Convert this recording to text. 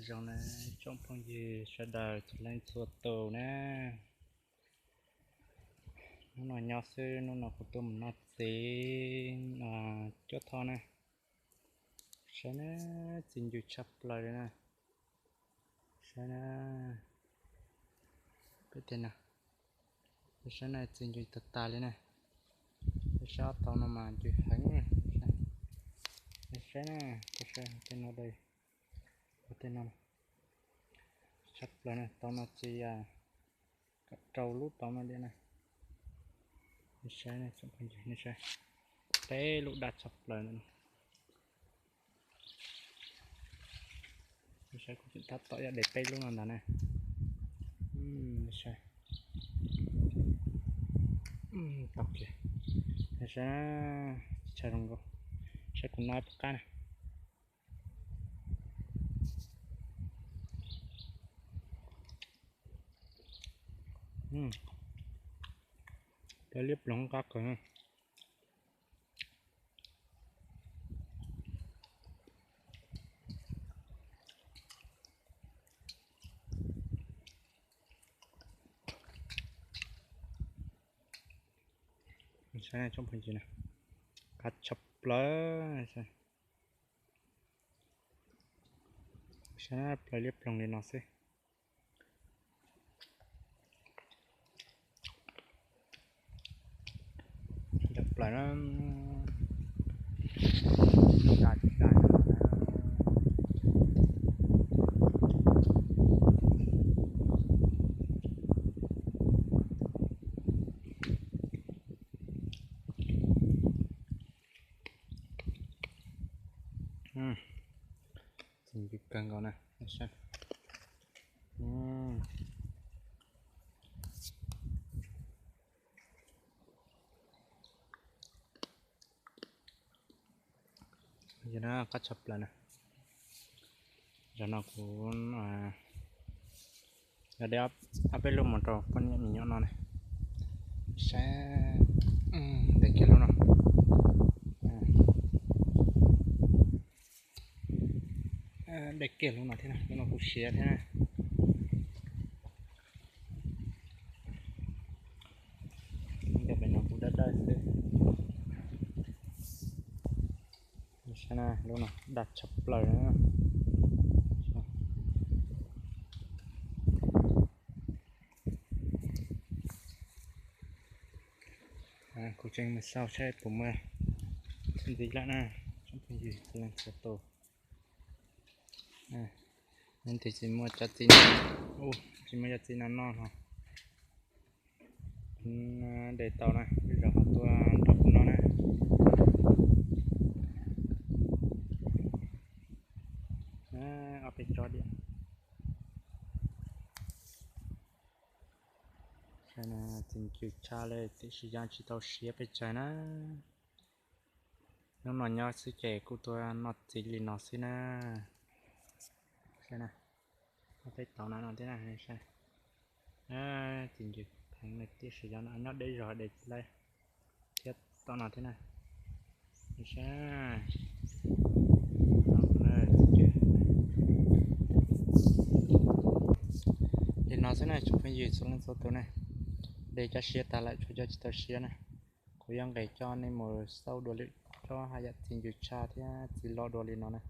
Zoo na, tsoom phooj ywg sawv daws txhua leej txhua tus na. Hnub no nyob xwb, hnub no kuv tuaj mus noj txiv cuab thoj na. Saib na, txiv ncw tshaj plaws li na. Saib na, peb tej no, peb saib na, txiv ncw tag tas li na. Peb saib ob tau no mas ncw heev. Peb saib na, peb saib tej no, tej no tshaj plaws na, tau no txiv kaum rau lub tau no li na. Nej saib, nej saib, peb lub daj tshaj plaws ntawm no. Nej saib, kuv tseem tab tom ib de peb lub no ntag na. Nej saib, tau kiag. Nej saib, tsis tshaj zoo nkauj. Saib kuv noj ib qab na. Plaub liab ploog qab kawg. Saib tsoom phooj ywg na, qab tshaj plaws. Saib plaub liab ploog li no xwb. Ntawm plaws na, da da. Txiv ncw kawg nkaus na. Yog na, qab tshaj plaws na. Zaum no kuv yog de ob peb lub mus rau poj niam me nyuam no na. Saib, de kiag lub no. De kiag lub no thiab na, lub no kuv siav thiab na. Ntawm pem no kuv dawb dawb xwb. Saib na, lub no daj tshaj plaws na. Kuv tseem mus xauj saib puas muaj ntxiv lawm na. Tsoom phooj ywg txhua leej txhua tus, neb twg tsis muaj cov txiv, tsis muaj cov txiv no noj no, de tau na, lwm zaus ho tuaj nrog kuv noj na. Ob peb tsob diam. Txiv ncw tshaj li, tiam sis yog tsis tau siav pes tsawg na. Hnub no nyob xwb ces kuj tuaj noj txiv li no xwb na. Saib na, ob peb tau no no thiab na. Txiv ncw heev li, tiam sis yog nyob deb zog de tsis laib. Thiab tau no thiab na. Saib li no xwb na tsoom phooj ywg txhua leej txhua tus na. De cov siav tas lawm, tshuav cov tsis tau siav na. Kuv yuav nqes coj nej mus xauj dua lwm tsob haj yam txiv ncw tshaj thiab txiv loj dua li no na.